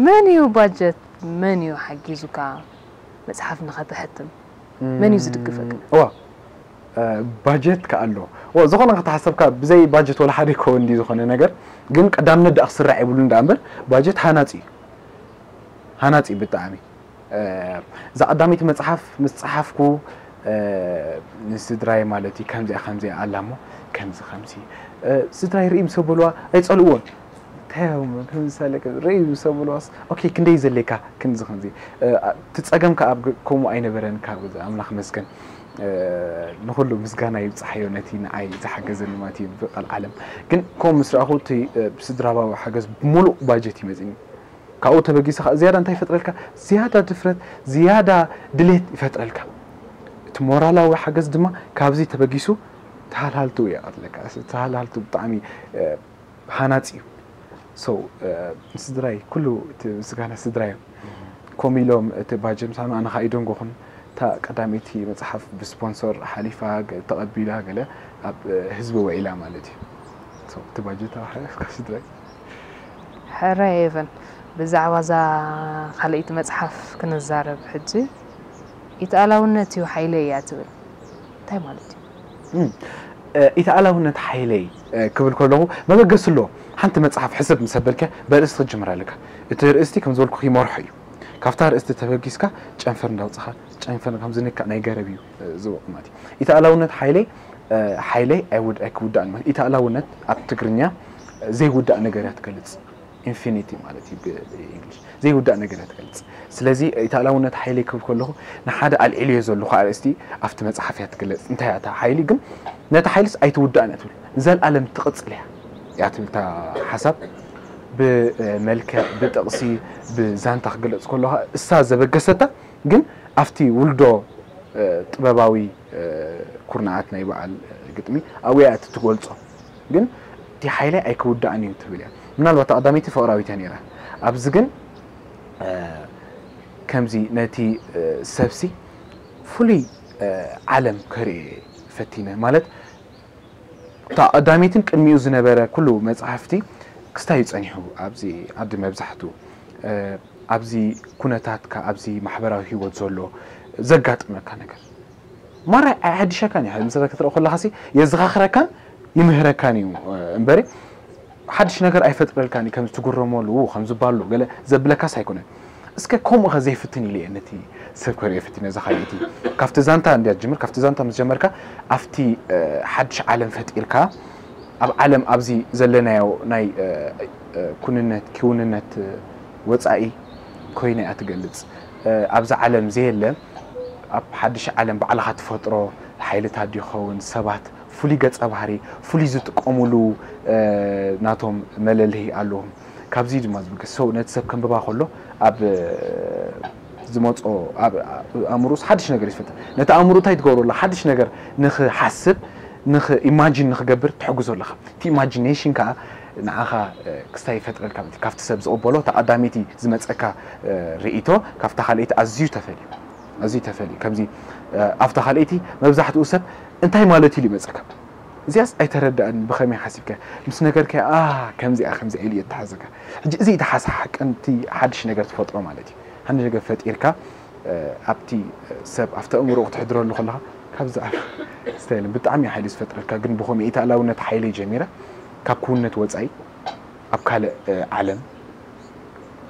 መን እዩ ባጀት መን እዩ ሓጊዙካ መፅሓፍ ንኸተሕትም መን እዩ ዝድግፈካ እዋ ባጀት ከ ኣሎ እዋ ዝኾነ ከተሓሰብካ ብዘይ ባጀት ወላ ሓደ ይከውን እንዲ ዝኾነ ነገር ግን ቀዳምነት ደኣ ክስራዕ የብሉን ደኣ እምበር ባጀት ሃናፂ እዩ ሃናፂ ብጣዕሚ እዛ ቀዳመይቲ መፅሓፍ ምስ ፀሓፍኩ ንስድራይ ማለት እዩ ከምዚኣ ከምዚኣ ኣላ እሞ ከምዚ ከምዚ ስድራይ ርኢ ምስ በልዋ ኣይፀልእዎን እንታይ ከምዚ ሳለ ርኢ ምስ በልዋስ ኦኬ ክንደይ ዘሌካ ክንዚ ከምዚ እቲ ፀገም ከዓ ከምኡ ኣይነበረን ካብ ኣምላኽ መስገን ንኩሉ ምስጋና ይብፃሓዮ ነቲ ንዓይ ዝሓገዘኒ ማለት እዩ ብቐልዓለም ግን ከምኡ ምስ ረኣኹ እቲ ብስድራባዊ ሓገዝ ብምሉእ ባጀት ይመፅኒ ካብኡ ተበጊሱ ከዓ ዝያዳ እንታይ ይፈጥረልካ ዝያዳ ድፍረት ዝያዳ ድሌት ይፈጥረልካ እቲ ሞራላዊ ሓገዝ ድማ ካብዚ ተበጊሱ ተሃልሃልቱ ይቐትለካ ተሃልሃልቱ ብጣዕሚ ሃናፂ እዩ so ንስድራይ ኩሉ እቲ ምስጋና ስድራይ እዮም ኮም ኢሎም እቲ ባጀ ምሳኑ ኣነ ከዓ ይደንጎኹን እታ ቀዳመይቲ መጽሓፍ ብስፖንሰር ሓሊፋ፣ ገ-፣ ተቐቢላ፣ ገለ ኣብ፣ እ፣ ህዝቢ ውዒላ ማለት እዩ። So፣ እቲ ባጀት ኣብ ሓ-፣ ስድራይ። ሕራይ ኤቨን፣ ብዛዕባ እዛ ካልኣይቲ መጽሓፍ ክንዛረብ ሕጂ። ኢትኣላውነት እዩ ሓይለይ እያ ትብል። እንታይ ማለት እዩ? እም፣ እ፣ ኢትኣላውነት ሓይለይ፣ እ፣ ክብል ከለኹ መበገሲ ኣለዎ። ሓንቲ መጽሓፍ ሕስብ ምስ ኣበልካ በርእስቲ ክትጅምር ኣለካ። እቲ ርእስቲ ከም ዝበልኩ ይመርሖ እዩ። ካብታ ርእስቲ ተበጊስካ ጨንፈር እንዳውጽኻ፣ ጨንፈር ከም ዝንካእ ናይ ገረብ እዩ፣ እ፣ ዝወቕ ማለት እዩ። ኢትኣላውነት ሓይለይ፣ እ፣ ሓይለይ ኣይውድ-፣ ኣይክውዳእን ማለት። ኢትኣላውነት ኣብ ትግርኛ ዘይውዳእ ነገር እያ ትገልጽ። ኢንፊኒቲ ማለት እዩ ብ-፣ ብእንግሊሽ። ዘይውዳእ ነገር እያ ትገልጽ። ስለዚ ኢትኣላውነት ሓይለይ ክብል ከለኹ ንሓደ ኣልዒልዮ ዘለኹ ኣርእስቲ ኣብቲ መጽሓፍ እያ ትግለጽ። እንታይ እያ እታ ሓይሊ ግን? ነታ ሓይልስ ኣይትውዳእን እያ ትብል። ንዘለኣለም ትቕጽል እያ፣ እያ ትብል እታ ሓሳብ። ብመልክዕ፣ ብጥቕሲ፣ ብዛንታ ክግለጽ ከሎ እሳ ዘበገሰታ ግን ኣብቲ ውልዶ፣ እ፣ ጥበባዊ፣ እ፣ ኩርናዓት ናይ በዓል፣ እ፣ ግጥሚ ኣብኡ እያ እቲ ትገልጾ። ግን እቲ ሓይለይ ኣይክውዳእን እዩ ትብል እያ። ምናልባት እታ ቀዳመይቲ ፍቕራዊት እያ ነይራ። ኣብዚ ግን፣ እ፣ ከምዚ ነቲ፣ እ፣ ሰብሲ ፍሉይ፣ እ፣ ዓለም ከርእዮ እየ ፈቲነ። ማለት እታ ቀዳመይትን ቅድሚኡ ዝነበረ ኩሉ መጽሓፍቲ ክስታይ እዩ ጸኒሑ። ኣብዚ ዓዲ መብዛሕትኡ፣ እ፣ ኣብዚ ኩነታትካ፣ ኣብዚ ማሕበራዊ ህይወት ዘሎ ዘጋጥመካ ነገር ማራ ኣይሓድሸካን እዩ። ምስ ክትርኢ ከለኻሲ የዘኻኽረካን ይምህረካን እዩ፣ እ፣ እምበሪ ሓድሽ ነገር ኣይፈጥረልካን እዩ። ከም ዝትጉረመሉ፣ ከም ዝባሉ ገለ ዘብለካስ ኣይኮነን። እስከ ከምኡ ኸ ዘይፍትን ኢለ እየ ነቲ ሰብ ከርእዮ ፈቲነ፣ እዛ ካልኣይቲ። ካብቲ ዛንታ እንድያ ትጅምር፣ ካብቲ ዛንታ ምስ ጀመርካ ኣብቲ፣ እ፣ ሓድሽ ዓለም ፈጢርካ፣ ኣብ ዓለም ኣብዚ ዘለናዮ ናይ፣ እ፣ እ፣ ኩንነት፣ ክውንነት፣ እ፣ ወጻኢ ኮይና እያ ትገልጽ። እ፣ ኣብዛ ዓለም ዘየለ ኣብ ሓድሽ ዓለም ባዕልኻ ትፈጥሮ ሓይልታት ድዩ ይኸውን፣ ሰባት ፍሉይ ገጸ ባህሪ፣ ፍሉይ ዝጥቀሙሉ፣ እ፣ ናቶም መለለዪ ኣለዎም። ካብዚ ድማ ዝብገስ ሰው ነቲ ሰብ ከንብባ ከሎ ኣብ፣ እ፣ ዝመጾ ኣብ፣ ኣብ ኣእምሮስ ሓድሽ ነገር ይፈጥር። ነቲ ኣእምሮ እንታይ ትገብሮ ኣላ? ሓድሽ ነገር ንኽሓስብ፣ ንኽ-፣ ኢማጂን ንኽገብር ትሕግዞ ኣለኻ። እቲ ኢማጂኔሽን ከኣ ንዓኻ፣ እ፣ ክስታይ ይፈጥረልካ ማለት እዩ። ካብቲ ሰብ ዝቕበሎ፣ እታ ቀዳመይቲ ዝመጸካ፣ እ፣ ርእይቶ፣ ካብታ ካልኣይቲ ኣዝዩ ተፈልዩ። ኣዝዩ ተፈልዩ። ከምዚ፣ እ፣ ኣብታ ካልኣይቲ መብዛሕትኡ ሰብ እንታይ ማለት እዩ ኢሉ ይመጸካ። እዚኣስ ኣይተረዳእን፣ ብኸመይ ሓሲብካ ምስ ነገርካዮ፣ ኣ፣ ከምዚኣ፣ ከምዚኣ ኢሉ የተሓዘካ። ሕጂ እዚ ተሓሳሓ ቀንቲ ሓድሽ ነገር ትፈጥሮ ማለት እዩ። ሓድሽ ነገር ፈጢርካ፣ እ፣ ኣብቲ ሰብ፣ ኣብቲ ኣእምሮኡ ክትሕድረሉ ከለኻ፣ ካብዚ ኣፍ ስታይልን ብጣዕሚ እዩ ሓይሊ ዝፈጥረልካ። ግን ብኸመይ ኢትኣላውነት ሓይለይ ጀሚራ፣ ካብ ክውንነት ወጻኢ፣ ኣብ ካልእ፣ እ፣ ዓለም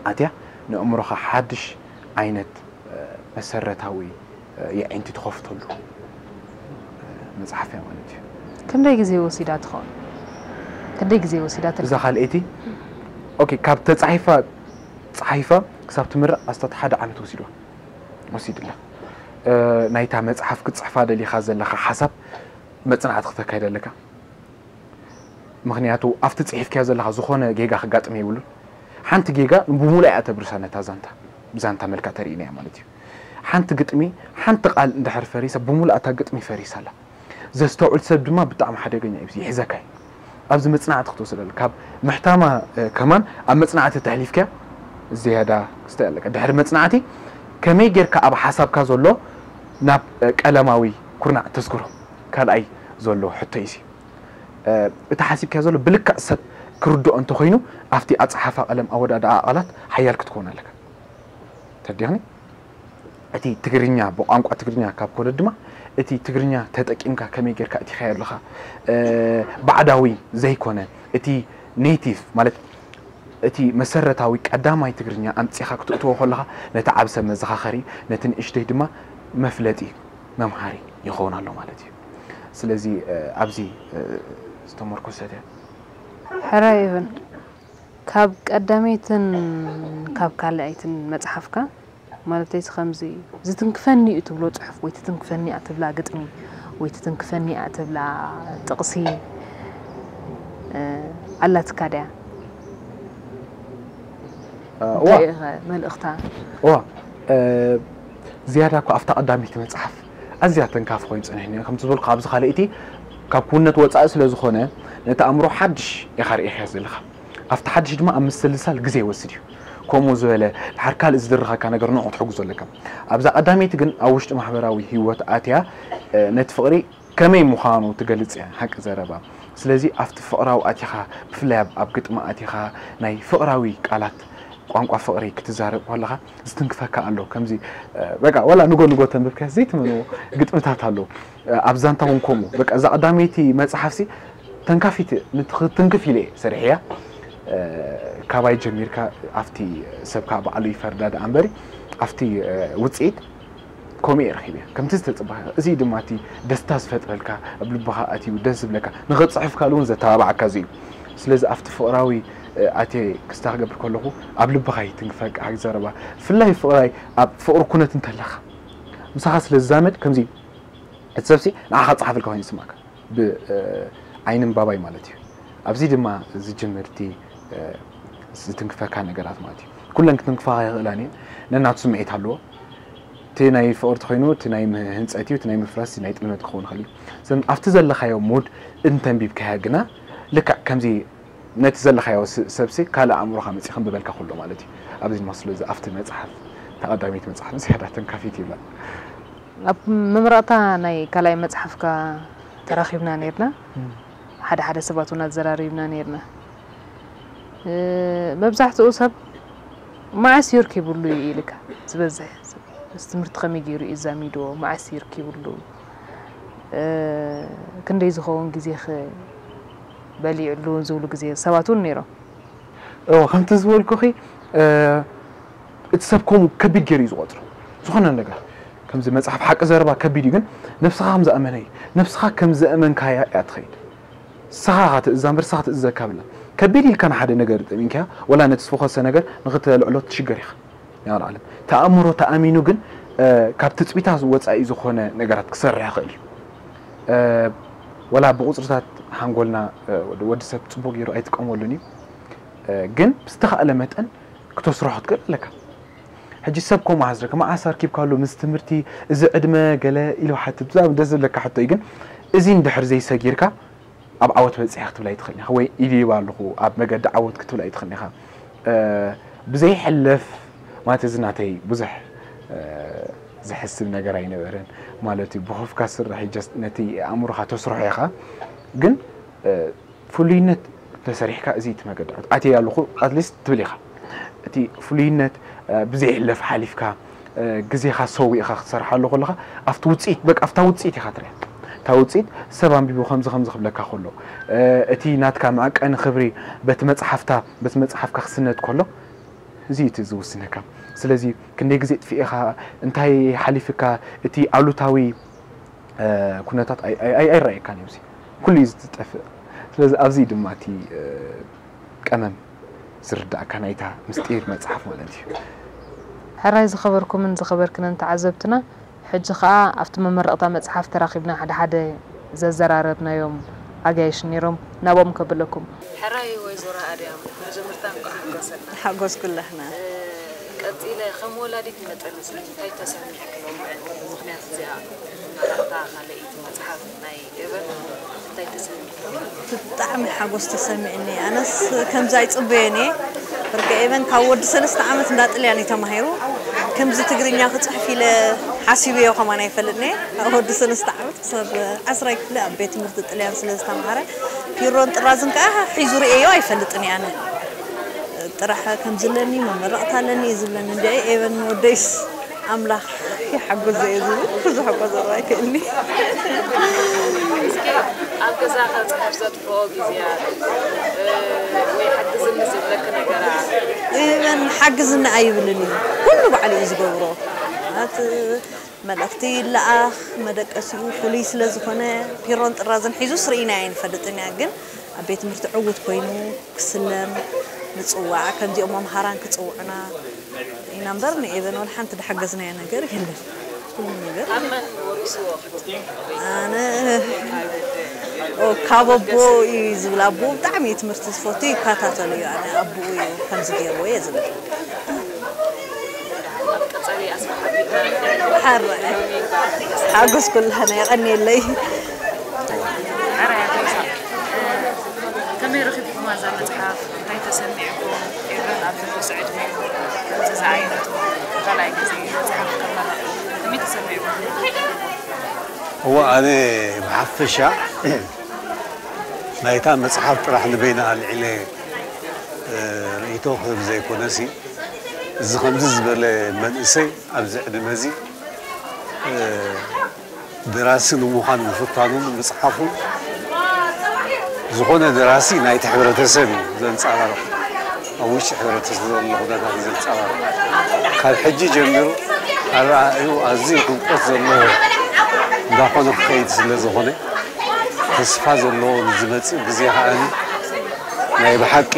ኣትያ፣ ንኣእምሮኻ ሓድሽ ዓይነት፣ እ፣ መሰረታዊ፣ እ፣ የዒንቲ ትኸፍተሉ፣ እ፣ መጽሓፍ እያ ማለት እዩ። ክንደይ ግዜ ወሲዳ ትኸውን? ክንደይ ግዜ ወሲዳ ትል-? እዛ ካልኣይቲ፣ ኦኬ፣ ካብ ተጻሒፋ፣ ጸሓይፋ ክሳብ ትምረቕ ኣስታት ሓደ ዓመት ወሲድዋ፣ ወሲድላ። እ፣ ናይታ መጽሓፍ ክትጽሕፋ ደሊኻ ዘለኻ ሓሳብ መጽናዕቲ ክተካይድ ኣለካ። ምኽንያቱ ኣብቲ ጽሒፍካዮ ዘለኻ ዝኾነ ጌጋ ክጋጥም የብሉን። ሓንቲ ጌጋ ብሙሉኣ እያ ተብርሳ ነታ ዛንታ፣ ብዛንታ መልክዕ ተርእይና እያ ማለት እዩ። ሓንቲ ግጥሚ፣ ሓንቲ ቃል እንድሕር ፈሪሳ፣ ብሙሉኣ እታ ግጥሚ ፈሪሳ ኣላ። ዘስተውዕል ሰብ ድማ ብጣዕሚ ሓደገኛ እዩ፣ ይሕዘካ እዩ። ኣብዚ መጽናዕቲ ክትወስድ ኣለካ። ካብ ምሕታማ፣ እ፣ ከማን ኣብ መጽናዕቲ ተሕሊፍካ ዝያዳ ክስታይ ኣለካ። ድሕሪ መጽናዕቲ ከመይ ጌርካ ኣብ ሓሳብካ ዘሎ ናብ፣ እ፣ ቀለማዊ ኩርናዕ ተስግሮ? ካልኣይ ዘሎ ሕቶ እዩ። እ፣ እቲ ሓሲብካዮ ዘሎ ብልክዕ ሰብ ክርድኦ እንተኾይኑ፣ ኣብቲ ኣጸሓሕፋ ቀለም፣ ኣወዳድኣ ቃላት ሓያል ክትከውን ኣለካ። ተረዲእኒ? እቲ ትግርኛ፣ ብቋንቋ ትግርኛ ካብ ኮነ ድማ፣ እቲ ትግርኛ ተጠቂምካ ከመይ ጌርካ እቲኻዮ ኣለኻ፣ እ፣ ባዕዳዊ ዘይኮነ፣ እቲ ኔቲቭ ማለት እቲ መሰረታዊ ቀዳማይ ትግርኛ ኣምጺኻ ክትእትዎ ከለኻ፣ ነቲ ዓቢ ሰብ መዘኻኸሪ፣ ነቲ ንእሽተይ ድማ መፍለጢ፣ መምሃሪ ይኸውን ኣሎ ማለት እዩ። ስለዚ፣ እ፣ ኣብዚ፣ እ፣ ዝተመርኮሰት እያ። ሕራይ ኤቨን፣ ካብ ቀዳመይትን ካብ ካልኣይትን መጽሓፍካ፣ ማለተይስ ከምዚ ዝትንክፈኒ እዩ ትብሎ ጽሑፍ ወይ ትትንክፈኒ እያ ትብላ ግጥሚ ወይ ትትንክፈኒ እያ ትብላ ጥቕሲ፣ እ፣ ኣላትካ ድያ? እ፣ እዋ። እንታይ እዩ ኸ መልእኽታ? እዋ፣ እ፣ ዝያዳ እኮ ኣብታ ቀዳመይቲ መጽሓፍ ኣዝያ ተንካፊ ኮይኑ ጸኒሕኒ። ከምቲ ዝበልኩ ኣብዚ ካልኣይቲ ካብ ክውንነት ወጻኢ ስለ ዝኾነ ነቲ ኣእምሮ ሓድሽ ኢኻ ርኢኻዮ ዘለኻ። ኣብቲ ሓድሽ ድማ ኣብ ምስልሳል ግዜ ይወስድ እዩ። ከምኡ ዝበለ ድሓር ካልእ ዝድርኸካ ነገር ንዑ ክትሕግዞ ኣለካ። ኣብዛ ቀዳመይቲ ግን ኣብ ውሽጢ ማሕበራዊ ህይወት ኣትያ ነቲ ፍቕሪ ከመይ ምዃኑ ትገልጽ እያ ሓቂ ዘረባ። ስለዚ ኣብቲ ፍቕራዊ ኣቲኻ ብፍላይ ኣብ ግጥሚ ኣቲኻ ናይ ፍቕራዊ ቃላት ቋንቋ ፍቕሪ ክትዛረብ ከለኻ ዝትንክፈካ ኣሎ። ከምዚ በቃ ወላ ንጎ ንጎ ተንብብካ ዘይትመንዎ ግጥምታት ኣለዉ። ኣብ ዛንታ እውን ከምኡ በቃ እዛ ቀዳመይቲ መጽሓፍሲ ተንካፊት ንትንክፍ ኢለ እየ ሰሪሐያ። ካባይ ጀሚርካ ኣብቲ ሰብ ከዓ ባዕሉ ይፈርዳ ደኣ እምበሪ ኣብቲ ውፅኢት ከምኡ እየ ረኺበ ከምቲ ዝተፅበኻ እዚ ድማ እቲ ደስታ ዝፈጥረልካ ኣብ ልብኻ ኣትዩ ደስ ዝብለካ ንኸፅሕፍካሉ እውን ዘተባብዓካ እዚ እዩ። ስለዚ ኣብቲ ፍቕራዊ ኣትየ ክስታ ክገብር ከለኹ ኣብ ልብኻ ይትንክፈካ ሓቂ ዘረባ። ብፍላይ ፍቕራይ ኣብ ፍቕሪ ኩነት እንተለኻ ምሳኻ ስለ ዝዛመድ ከምዚ እቲ ሰብሲ ንዓኻ ዝፀሓፈልካ ኮይኑ ይስማዕካ ብዓይኒ ምባባይ ማለት እዩ። ኣብዚ ድማ ዝጅምር እቲ ዝትንክፈካ ነገራት ማለት እዩ። ኩለን ክትንክፋኻ ይኽእላን እየን። ነናቱ ስምዒት ኣለዎ። እቲ ናይ ፍቕሪ ተኾይኑ እቲ ናይ ህንፀት እዩ፣ እቲ ናይ ምፍራስ ናይ ጥልመት ክኸውን ይኽእል እዩ። ስለዚ ኣብቲ ዘለኻዮ ሙድ እንተንቢብካያ ግና ልክዕ ከምዚ ነቲ ዘለኻዮ ሰብሲ ካልእ ኣእምሮኻ መፂእ ከንብበልካ ከሎ ማለት እዩ። ኣብዚ ድማ ስለዚ ኣብቲ መፅሓፍ ተቐዳሚት መፅሓፍ ንስሕዳ ተንካፊት ይብላ። ኣብ መምረቕታ ናይ ካልኣይ መፅሓፍካ ተራኺብና ነርና። ሓደ ሓደ ሰባት እውን ኣዘራሪብና ነርና። መብዛሕትኡ ሰብ መዓስ ይርኪብሉ እዩ ኢልካ ዝበዝሕ ሰብ ምስ ትምህርቲ ከመይ ገይሩ እዩ ዛሚድዎ መዓስ ይርኪብሉ ክንደይ ዝኸውን ግዜ በሊዕሉ ዝብሉ ግዜ ሰባት እውን ነይሮም። ከምቲ ዝበልኩኺ እቲ ሰብ ከምኡ ከቢድ ገይሩ እዩ ዝቆፅሮ ዝኾነ ነገር ከምዚ መፅሓፍ ሓቂ ዘረባ ከቢድ እዩ ግን ነብስኻ ከም ዝኣመነ እዩ ነብስኻ ከም ዘእመንካያ እያ ትኸይድ ንስኻ ኢኻ ትእዛ እምበር ንስኻ ትእዘካ ብላ ከቢድ ኢልካ ንሓደ ነገር ጠሚንካያ ወላ ነቲ ዝፈኾሰ ነገር ንኽተልዕሎ ትሽገር ኢኻ ናይ ኣልዓለም ተኣእምሮ ተኣሚኑ ግን ካብ ትፅቢታት ወፃኢ ዝኾነ ነገራት ክሰርሕ ይኽእል እዩ ወላ ብቁፅርታት ሓንጎልና ወዲ ሰብ ፅቡቅ ገይሩ ኣይጥቀመሉን እዩ ግን ብዝተኻእለ መጠን ክተስርሖ ክትክእል ኣለካ ሕጂ ሰብ ከምኡ ሓስረካ መዓስ ኣርኪብካሉ ምስ ትምህርቲ እዚ ዕድመ ገለ ኢሉ ሓትት ብዛዕባ ደስ ዝብለካ ሕቶ እዩ ግን እዚ እንድሕር ዘይሰጊርካ ኣብ ዓወት በፂሐ ክትብል ኣይትኽእልን ኢኻ ወይ ኢድይባ ኣለኹ ኣብ መገዲ ዓወት ክትብል ኣይትኽእልን ኢኻ ብዘይሕለፍ ማለት እዚ ናተይ ብዙሕ ዝሕስብ ነገር ኣይነበረን ማለት እዩ ብኹፍካ ስራሕ ነቲ ኣእምሮኻ ተስርሖ ኢኻ ግን ፍሉይነት ተሰሪሕካ እዚ እቲ መገዲ ዓወት ኣትየ ኣለኹ ኣትሊስት ትብል ኢኻ እቲ ፍሉይነት ብዘይሕለፍ ሓሊፍካ ግዜኻ ሰዊእኻ ክትሰርሓሉ ከለኻ ኣብቲ ውፅኢት በቃ ኣብታ ውፅኢት ኢኻ ትሪኣ እታ ውፅኢት ሰብ ኣንቢቡ ከምዚ ከምዚ ክብለካ ከሎ እቲ ናትካ መዐቀኒ ክብሪ በቲ መፅሓፍታ በቲ መፅሓፍካ ክስነድ ከሎ እዚ እቲ ዝውስነካ ስለዚ ክንደይ ግዜ ጥፊእኻ እንታይ ሓሊፍካ እቲ ኣሉታዊ ኩነታት ኣይረኣየካን እዩ ኩሉ እዩ ዝጠፍእ ስለዚ ኣብዚ ድማ እቲ ቀመም ዝርዳእካ ናይታ ምስጢር መፅሓፍ ማለት እዩ ሕራይ ዝኸበርኩምን ዝኸበርክንን ተዓዘብትና ሕጂ ኸኣ ኣብቲ መመረቕታ መፅሓፍ ተራኺብና ሓደ ሓደ ዘዘራረብናዮም ኣጋይሽ ነይሮም ናብኦም ከብለኩም ሕራይ ወይዘሮ ኣድያም መጀመርታ እንኳዕ ሓጎሰና ሓጎስ ኩላህና ቀፂለ ከም ወላዲት መጠንስ እንታይ ተሰሚዕኪ ሎምዕንቲ ብምኽንያት እዚኣ መመረቕታ ካልኣይቲ መፅሓፍ ናይ ኤቨን እንታይ ተሰሚዕኪ ብጣዕሚ ሓጎስ ተሰሚዕኒ ኣነስ ከምዚ ኣይፅበዮን እየ ብርገ ኤቨን ካብ ወዲ ሰለስተ ዓመት እንዳ ጥልያን እዩ ተማሂሩ ከምዚ ትግርኛ ክፅሕፍ ኢለ ሓሲበዮ ከማን ኣይፈልጥን እየ ካብ ወዲ ሰለስተ ዓመት ክሳብ ዓስራይ ክፍሊ ኣብ ቤት ትምህርቲ ጥልያን ስለ ዝተምሃረ ፒሮን ጥራዝን ከዓ ሒዙ ርእየዮ ኣይፈልጥን እየ ኣነ ጥራሕ ከምዝለኒ መመረቕታ ኣለኒ እዩ ዝብለኒ እንዲ ኤቨን ወደይስ ኣምላኽ ይሓግዞ እየ ዝብል ብዙሕ እኮ ዘርባ ኣይክእልኒ እስኪ ኣብ ገዛ ከፅሕፍ ዘጥፍኦ ግዜያት ወይ ሓግዝኒ ዝብለኪ ነገራት ኤቨን ሓግዝኒ ኣይብልን እዩ ኩሉ ባዕሉ እዩ ዝገብሮ መልእኽቲ ይለኣኽ መደቀሲኡ ፍሉይ ስለ ዝኾነ ፒሮን ጥራዝን ሒዙስ ርኢናዮ ኣይንፈልጥን ኢና ግን ኣብ ቤት ትምህርቲ ዕዉት ኮይኑ ክስለም ንፅዋዕ ከምዚኦም መምሃራን ክፅውዑና ኢና እምበር ንኤቨን ወላ ሓንቲ ዝሓገዝናዮ ነገር የለን ኩሉ ነገር ኣነ ካብ ኣቦ እዩ ዝብል ኣቦ ብጣዕሚ እዩ ትምህርቲ ዝፈቱ ይከታተሎ እዩ ኣነ ኣቦኡ እዩ ከምዚ ገይርዎ እየ ዝብል ሓራይ ሓጎስ ኩላህና የቐንየለይ ሕራይ ኣቶ ይስሓቅ ከመይ ረኺብኩማ እዛ መፅሓፍ እንታይ ተሰሚዕኩም ኤቨን ኣብዚ ርሑስ ዕድመ ከምዚ ዝዓይነቱ ካልኣይ ግዜ መጽሓፍ ክመረቕ ከመይ ተሰሚዕኩም? እወ ኣነ ብሓፈሻ ናይታ መጽሓፍ ጥራሕ ንበይና ኣልዒለ ርእይቶ ክህብ ዘይኮነሲ፣ እዚ ከምዚ ዝበለ መንእሰይ ኣብዚ ዕድመ እዚ ደራሲ ንምዃን ምፍታኑን ምፅሓፉን፣ ዝኾነ ደራሲ ናይቲ ሕብረተሰብ እዩ ዘንፀባርቕ። ኣብ ውሽጢ ሕብረተሰብ ዘሎ ኩነታት እዩ ዘንፀባርቕ። ካብ ሕጂ ጀሚሩ ኣረኣእዩ ኣዝዩ ዕምቆት ዘለዎ እንዳኾነ ክኸይድ ስለ ዝኾነ፣ ተስፋ ዘለዎ ንዝመፅእ ግዜ ከዓኒ ናይ ብሓቂ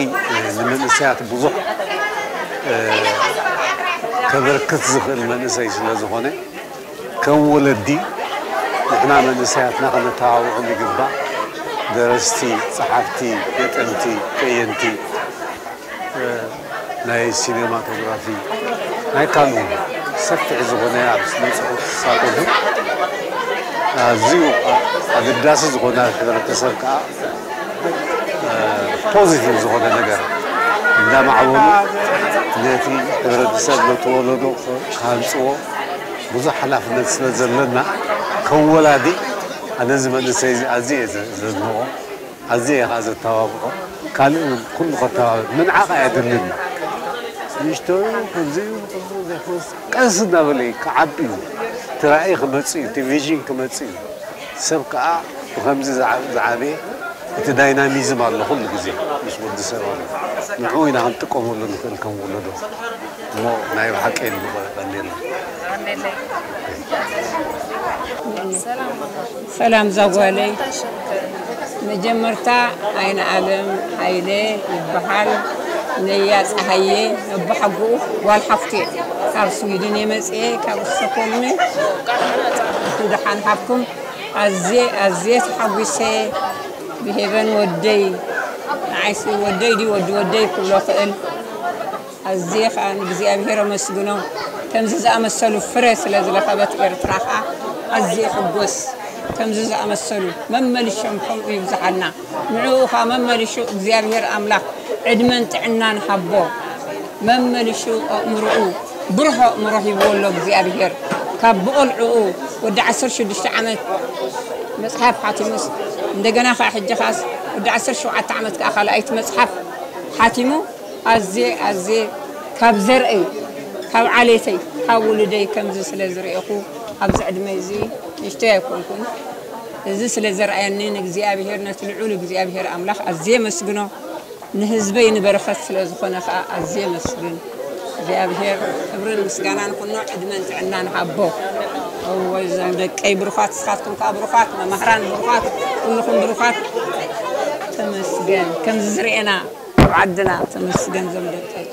ንመንእሰያት ብዙሕ ከበርክት ዝኽእል መንእሰይ ስለ ዝኾነ፣ ከም ወለዲ ንሕና መንእሰያትና ከነተባብዖም ይግባእ። ደረስቲ፣ ጸሓፍቲ፣ ገጠምቲ፣ ከየንቲ፣ ናይ ሲኔማቶግራፊ፣ ናይ ካልኡ ሰፊሕ ዝኾነ ኣብ ስነ ጽሑፍ ዝሳተፉ ኣዝዩ ኣገዳሲ ዝኾነ ሕብረተሰብ ከኣ ፖዚቲቭ ዝኾነ ነገር እንዳማዕበሉ ነቲ ሕብረተሰብ ነቲ ወለዶ ክሃንፅዎ ብዙሕ ሓላፍነት ስለ ዘለና ከም ወላዲ ኣነ እዚ መንእሰይ እዚ ኣዝየ እየ ዘድንቖ፣ ኣዝየ እየ ከዓ ዘተባብዖ። ካልእ እውን ኩሉ ከተባብዕ ምንዓቕ ኣየድልን እዩ። ንእሽቶ ከምዚ እዩ ከምዚ ዘይኮንስ ቀስ እናበለ እዩ ክዓቢ እዩ። እቲ ራእይ ክመፅእ እዩ፣ እቲ ቪዥን ክመፅእ እዩ። ሰብ ከዓ ብከምዚ ዝዓበየ እቲ ዳይናሚዝም ኣሎ ኩሉ ግዜ ምስ ወዲ ሰብ ኣሎ። ንዕኡ ኢና ክንጥቀመሉ ንኽእል ከም ወለዶ። እሞ ናይ ብሓቂ የድንቖ ቀኒልና። ሰላም ዛጓለይ። መጀመርታ ኣይንኣለም ሃይለ ይበሃል። ነያ ፀሃየ ነቦሓጉኡ ጓል ሓፍቱ እየ። ካብ ስዊድን እየ መፅኤ፣ ካብ ስቶኮልም። ደሓን ሓፍኩም። ኣዝየ ኣዝየ ተሓጒሰ ብሄቨን ወደይ፣ ንዓይሲ ወደይ ድዩ ወዲ ወደይ ክብሎ ክእል። ኣዝየ ከዓ ንእግዚኣብሔር ኣመስግኖ። ከምዚ ዝኣመሰሉ ፍረ ስለ ዝረኸበት ኤርትራ ከዓ ኣዝየ ሕጎስ። ከምዚ ዝኣመሰሉ መመልሾም ከምኡ ይብዝሓልና። ንዕኡ ከዓ መመልሹ እግዚኣብሔር ኣምላኽ ዕድመን ጥዕናን ሃቦ። መመልሹ ኣእምርኡ ብሩህ ኣእምሮ ሂብዎ ኣሎ እግዚኣብሔር። ካብ ብቆልዕኡ ወዲ ዓሰርተ ሽዱሽተ ዓመት መፅሓፍ ሓቲሙስ እንደገና ከዓ ሕጂ ከዓስ ወዲ ዓሰርተ ሸውዓተ ዓመት ከዓ ካልኣይቲ መፅሓፍ ሓቲሙ ኣዝየ ኣዝየ ካብ ዘርእይ ካብ ዓሌተይ ካብ ውሉደይ ከምዚ ስለ ዝርእኹ ኣብዚ ዕድመ እዚ ንእሽተይ ኣይኮንኩን። እዚ ስለ ዘርኣየኒ ንእግዚኣብሔር ነቲ ልዑል እግዚኣብሔር ኣምላኽ ኣዝየ የመስግኖ። ንህዝበይ ንበረኸት ስለ ዝኾነ ኸዓ ኣዝየ የመስግን እግዚኣብሔር። ክብርን ምስጋናን ኩኖ ዕድመን ጥዕናን ሃቦ። እወ እዞም ደቀይ ብሩኻት፣ ንስኻትኩም ከዓ ብሩኻት፣ መማህራን ብሩኻት፣ ኩልኹም ብሩኻት። ተመስገን ከምዚ ዝርኤና ኣብ ዓድና። ተመስገን እዞም ደቀይ።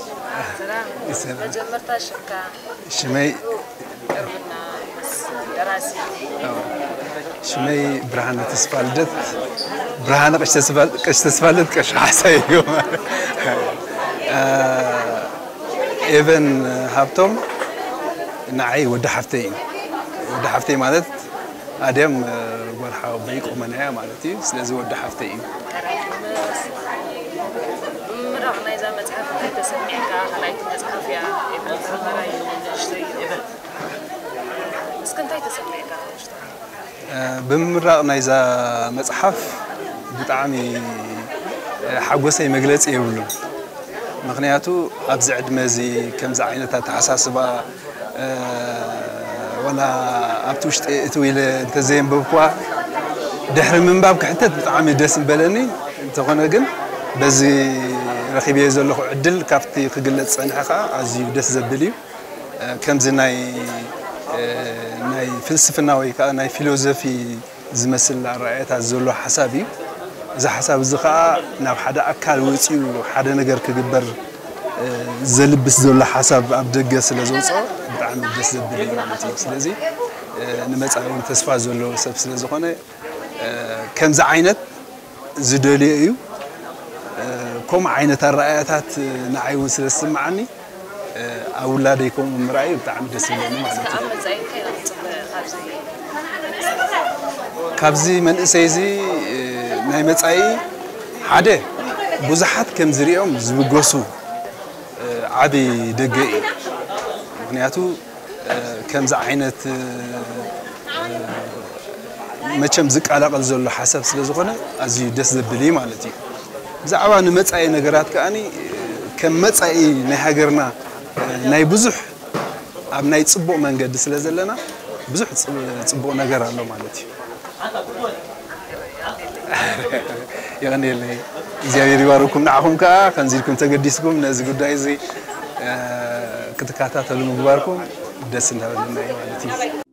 መጀመርታ ሽምካ ሽመይ ቅርብና ምስ ደራሲ ሽመይ ብርሃነ ተስፋልደት፣ ብርሃነ ቀሺ ተስፋልደት ቀሺ ሓሳይ እዩ። ኤቨን ሃብቶም ንዓይ ወዲ ሓፍተይ እዩ። ወዲ ሓፍተይ ማለት ኣድያም ጓል ሓወቦይ ቁመና እያ ማለት እዩ። ስለዚ ወዲ ሓፍተይ እዩ። ብምምራቕ ናይዛ መፅሓፍ እንታይ ተሰሚዕካ? ካልኣይቲ መፅሓፍ እያ። ኤቨን ተመራማራይ እዩ። ንእሽተይ እዩ። እስኪ እንታይ ተሰሚዕካ? ብምምራቕ ናይዛ መፅሓፍ ብጣዕሚ ሓጎሰይ መግለፂ የብሉን። ምኽንያቱ ኣብዚ ዕድመ እዚ ከምዚ ዓይነት ኣተሓሳስባ ዋላ ኣብቲ ውሽጢ እትው ኢለ እንተዘየንበብኩዋ ድሕሪ ምንባብ ክሕተት ብጣዕሚ ደስ ምበለኒ። እንተኾነ ግን በዚ ረኺበዮ ዘለኹ ዕድል ካብቲ ክግለፅ ዝፀንሐ ከዓ ኣዝዩ ደስ ዘብል እዩ። ከምዚ ናይ ናይ ፍልስፍና ወይ ከዓ ናይ ፊሎዞፊ ዝመስል ኣረኣእያታት ዘሎ ሓሳብ እዩ። እዚ ሓሳብ እዚ ከዓ ናብ ሓደ ኣካል ወፂኡ ሓደ ነገር ክግበር ዘልብስ ዘሎ ሓሳብ ኣብ ደገ ስለ ዘውፅኦ ብጣዕሚ ደስ ዘብል እዩ ማለት እዩ። ስለዚ ንመፃኢ እውን ተስፋ ዘለዎ ሰብ ስለ ዝኾነ ከምዚ ዓይነት ዝደልዮ እዩ። ከምኡ ዓይነት ኣረኣእያታት ንዓይ እውን ስለ ዝስምዓኒ ኣብ ውላደይ ከምኡ ምርኣዩ ብጣዕሚ ደስ ይብለኒ ማለት እዩ። ካብዚ መንእሰይ እዚ ናይ መፃኢ ሓደ ብዙሓት ከም ዝሪኦም ዝብገሱ ዓቢ ደገ እዩ። ምክንያቱ ከምዚ ዓይነት መቸም ዝቀላቐል ዘሎ ሓሳብ ስለ ዝኾነ ኣዝዩ ደስ ዘብል እዩ ማለት እዩ። ብዛዕባ ንመጻኢ ነገራት ከኣኒ ከም መጻኢ ናይ ሃገርና ናይ ብዙሕ ኣብ ናይ ጽቡቕ መንገዲ ስለ ዘለና ብዙሕ ጽቡቕ ነገር ኣሎ ማለት እዩ። የቐንየለይ እግዚኣብሔር ይባርኩም። ንዓኹም ከዓ ከምዚ ኢልኩም ተገዲስኩም ነዚ ጉዳይ እዚ ክትከታተሉ ምግባርኩም ደስ እንዳበለና እዩ ማለት እዩ።